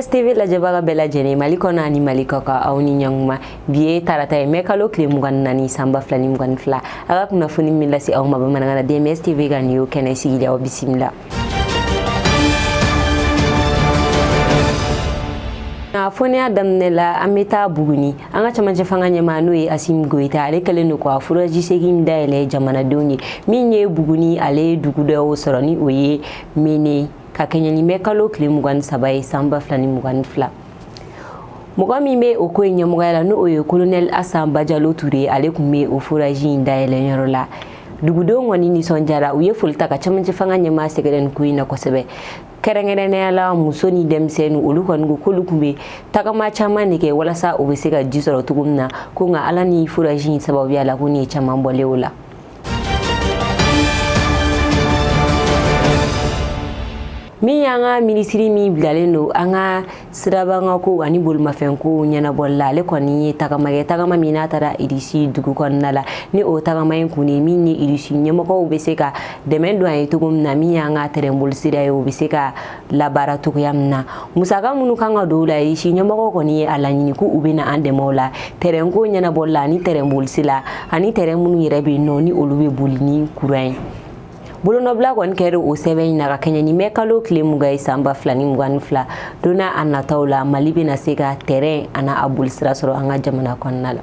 DMS TV lajɛbaga bɛɛ lajɛlen, Mali kɔnɔ ani Mali kɔkan, aw ni ɲankuma. Bi ye tarata ye, mɛ kalo tile 24, san 2022. A ka kunnafoni min lase aw ma bamanankan na, DMS TV ka nin y'o kɛnɛ sigili. Aw bisimila. Kunnafoniya daminɛ la, an bɛ taa Buguni. An ka camancɛ fanga ɲɛmaa, n'o ye Asimi Goyita, ale kɛlen don ka forage segin dayɛlɛ jamanadenw ye. Min ye Buguni, ale dugu dɔw sɔrɔ, ni o ye Mene, ka kɛɲɛ ni mɛ kalo tile 23 ye, san 2022. Mɔgɔ min bɛ o ko in ɲɛmɔgɔya la, n'o ye Kolonɛli Asan Bajalo Ture, ale tun bɛ o forage in dayɛlɛ yɔrɔ la. Dugudenw kɔni nisɔndiyara, u ye foli ta ka camancɛ fanga ɲɛmaa sɛgɛrɛ nin ko in na kosɛbɛ. Kɛrɛnkɛrɛnnenya la, muso ni denmisɛnnin, olu kɔni ko k'olu tun bɛ tagama caman de kɛ walasa u bɛ se ka ji sɔrɔ cogo min na, ko nka Ala ni forage in sababuya la, ko nin ye caman bɔlen o la. Min y'an ka minisiri min bilalen don an ka sirabankanko ani bolimafɛnko ɲɛnabɔli la, ale kɔni ye tagama kɛ, tagama min n'a taara Irisi dugu kɔnɔna la. Ni o tagama in kun ye min ye, Irisi ɲɛmɔgɔw bɛ se ka dɛmɛ don a ye cogo min na, min y'an ka tɛrɛnboli sira ye, o bɛ se ka labaara cogoya min na. Musaka minnu kan ka don o la, Irisi ɲɛmɔgɔw kɔni ye a laɲini ko u bɛ na an dɛmɛ o la, tɛrɛnko ɲɛnabɔli la ani tɛrɛnbolisi la, ani tɛrɛn minnu yɛrɛ bɛ yen nɔ, ni olu bɛ boli ni kuran ye. Bolonɔbila kɔni kɛra o sɛbɛn in na ka kɛɲɛ ni mɛ kalo tile 20 ye, san 2022. Don n'a a nataw la, Mali bɛna se ka tɛrɛn ani a bolisira sɔrɔ an ka jamana kɔnɔna la.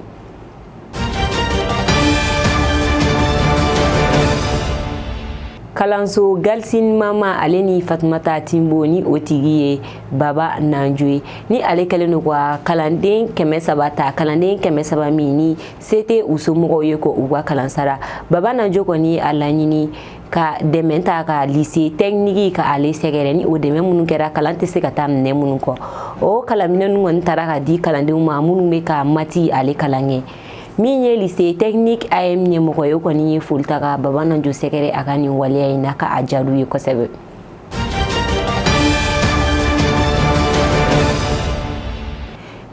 Kalanso Galsin Mama, ale ni Fatumata Timbo, ni o tigi ye Baba Nanjo ye, ni ale kɛlen don ka kalanden 300 ta, kalanden 300 min ni se tɛ u somɔgɔw ye ko u ka kalan sara. Baba Nanjo kɔni a laɲini ka dɛmɛ ta ka lycée technique ka ale sɛgɛrɛ. Ni o dɛmɛ minnu kɛra, kalan tɛ se ka taa minɛ minnu kɔ, o kalanminɛ ninnu kɔni taara ka di kalandenw ma minnu bɛ ka maths ale kalan kɛ. Min ye lycée technique AM ɲɛmɔgɔ ye, o kɔni ye foli ta ka Baba Nanjo sɛgɛrɛ a ka nin waleya in na, ka a diyar'u ye kosɛbɛ.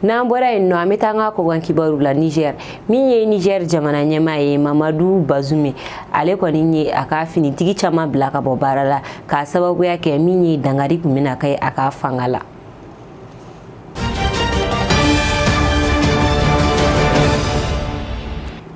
N'an bɔra yen nɔ, an bɛ taa an ka kɔkan kibaru la. Niger, min ye Niger jamana ɲɛmaa ye, Mamadu Bazumi, ale kɔni ye a ka finitigi caman bila ka bɔ baara la, k'a sababuya kɛ min ye dankari tun bɛna kɛ a ka fanga la.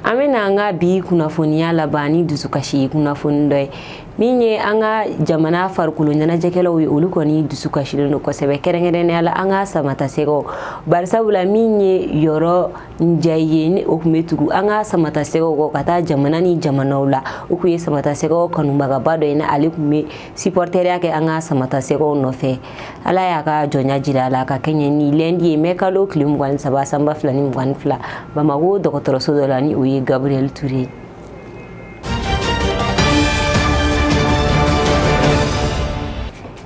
An bɛna an ka bi kunnafoniya laban ni dusukasi kunnafoni dɔ ye. Min ye an ka jamana farikolo ɲɛnajɛkɛlaw ye, olu kɔni dusukasilen don kosɛbɛ, kɛrɛnkɛrɛnnenya la an ka samatasɛgɛw. Barisabula min ye Yɔrɔ Njayi ye, ni o tun bɛ tugu an ka samatasɛgɛw kɔ ka taa jamana ni jamanaw la, o tun ye samatasɛgɛw kanubagaba dɔ ye, ni ale tun bɛ supporteriya kɛ an ka samatasɛgɛw nɔfɛ. Ala y'a ka jɔnya jira a la ka kɛɲɛ ni lundi ye, mɛ kalo tile 23, san 2022, Bamako dɔgɔtɔrɔso dɔ la, ni o ye Gabriel Touré.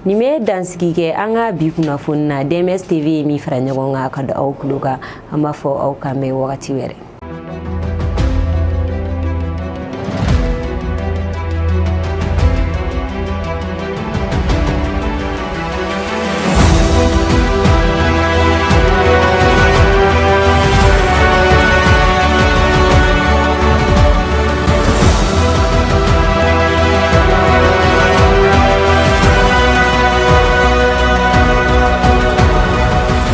Nin bɛ dansigi kɛ an ka bi kunnafoni na, DMS TV ye min fara ɲɔgɔn kan ka da aw tulo kan. An b'a fɔ aw k'an bɛn wagati wɛrɛ.